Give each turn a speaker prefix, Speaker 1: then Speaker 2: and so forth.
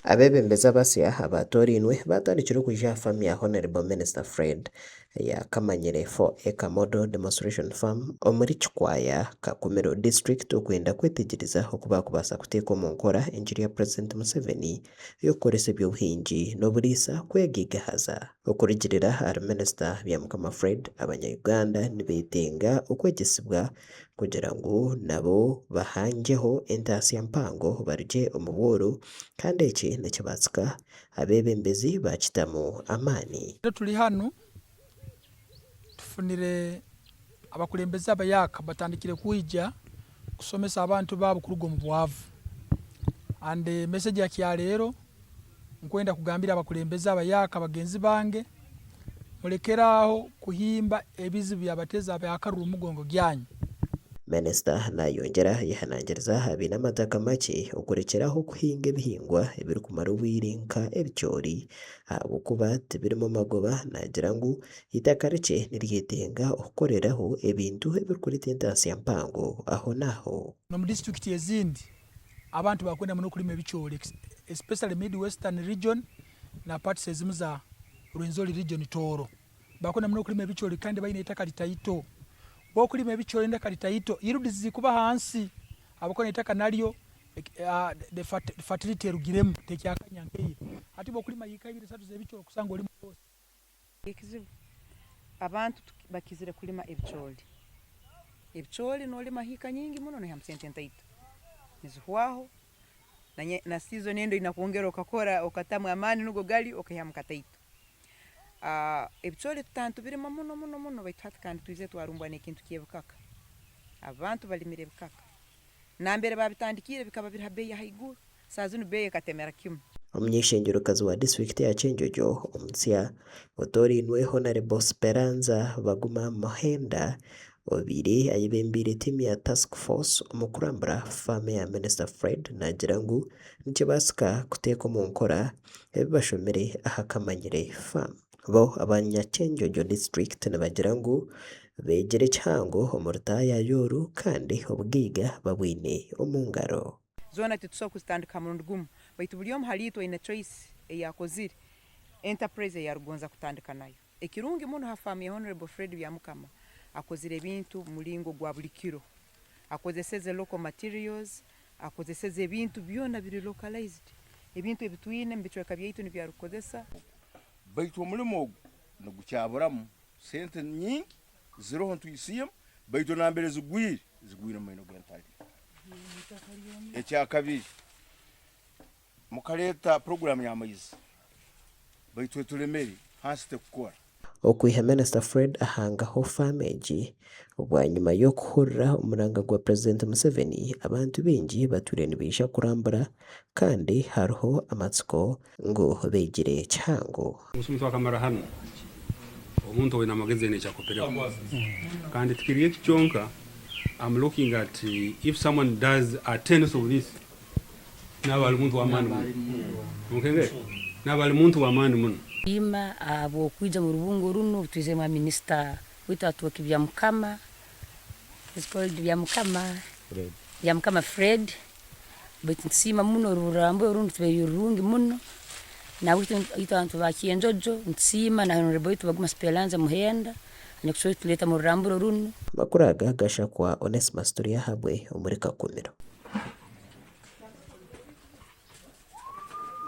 Speaker 1: Abeebembezi abasya abaatoorainwe baatandikire okwija aha faamu ya Honourable Minister Fred eya Kamanyire 4 Acre Model Demonstration Farm omuri Kikwaya, Kakumiro District okwenda kwetegyereza oku baakubaasa kuteeka omu nkora engiri ya Purezidenti Museveni ey'okukoresa eby'obuhingi n'oburiisa kwegaigahaza. Okurugiirira ahari Minisita Byamukama Fred, abanya Uganda nibetenga okwegyesibwa kugira ngu nabo bahangyeho entaasya mpango barugye omu bworo kandi eki nikibaasika abeebembezi baakitamu amaani.
Speaker 2: Turi hanu tufunire abakulembeze abayaka batandikire kwija kusomesa abantu baabo kuruga omu bwavu and message ya kyaleero nkwenda kugambira abakulembeze abayaka bagenzi bange Murekere aho kuhimba ebizibu byabateza abakarura omugongo gyanyu.
Speaker 1: Minisita nayongyera ayehanangiriza abaine amataka makye okurekyeraho kuhinga ebihingwa ebirikumara obwire nka ebicoori ahabw'okuba tibirimu magoba naagira ngu eitaka rikye niryetenga okukoreraho ebintu ebirikureeta entaasya mpango aho n'aho.
Speaker 2: N'omu disiturikiti ezindi abantu barikwenda muno kulima ebicoori especially mid western region na parts ezimu za Rwenzori region Tooro bakwenda muno okulima ebicoori kandi baine eitaka ritaito. Bwokulima ebicoori neitaka ritaito yields zikuba ahansi ahabwokuba neitaka naryo the fertility erugiremu tekyakanya nkeira. Hati bwokulima yiika ibiri isatu zebicoori okusanga ori mu loss.
Speaker 3: Ekizibu abantu bakizire kulima ebicoori. Ebicoori nolima hiika nyingi muno noihamu sente ntaito nizihwaho na season endi oine kwongera okakora okatamu amaani nigo gari okaihamu kataito. Ebicoori tutaaha nitubirima muno muno muno baitu hati kandi twizire twarumbwa n'ekintu ky'ebikaka. Abantu balimire ebikaka. Nambere baabitandikiire bikaba biri ha beeyi ya haiguru, saaha zinu beeyi ekatemera kimu.
Speaker 1: Omuny'eishengyerokazi wa disiturikiti ya Kyenjojo omutsya otoorainwe Honarebo Speranza Baguma Muhenda Obaire ayebembeire tiimu ya Task Force omu kurambura faamu ya Minisita Fred naagira ngu nikibaasika kuteeka omu nkora ebi bashomire aha Kamanyire Farm. Bo abanya Kyenjojo District nibagira ngu beegire kihango omu rutaayaayo oru kandi obugaiga babwine omu ngaro.
Speaker 3: Zoona titusobora kuzitandika ha murundi gumu, baitu buli omu haliitwe aine choice ei akozire, enterprise ei arukugonza kutandika nayo. Ekirungi muno ha faamu ya Honourable Fred Byamukama, akozire ebintu mulingo gwa buli kiro. Akozeseze local materials, akozeseze ebintu byona biri localized, ebintu ebitwine omu bicweka byaitu nibyo arukukozesa.
Speaker 4: Baitu omulimo ogu nigukyaburamu sente nyingi ziroho nituisiima baitu nambere zigwire, zigwire omu maino g'entale. Ekyakabiri, Mukaleeta puroguraamu y'amaizi baitu etulemere hansi tekukora.
Speaker 1: Okwiha Minisita Fred ahangaho faamu egi bwanyima y'okuhurira omuranga gwa Purezidenti Museveni, abantu baingi batwire nibaija kurambura kandi hariho amatsiko ngu beegire kihango.
Speaker 5: Obusumi twakamara hanu, omuntu oine amagezi aine eki akopereho. Kandi tikiri eki kyonka, am looking at if someone does a tenth of this, Naaba ali muntu w'amaani muno. Onkenge? Naaba ali muntu w'amaani muno.
Speaker 6: Tusiima ahabw'okwija omu rubungo runu obu twiziremu ha minisita waitu Atwooki Byamukama, is called Byamukama, Byamukama Fred, baitu nitusiima muno oru rurambo oru nitubeire rurungi muno, nahabweki itwe abantu ba Kyenjojo nitusiima na Honourable waitu Baguma Speranza Muhenda anyakusobwire kutureeta omu ruramburo runu.
Speaker 1: Amakuru aga gashakwa Onesmus Turyahabwe omuri Kakumiro.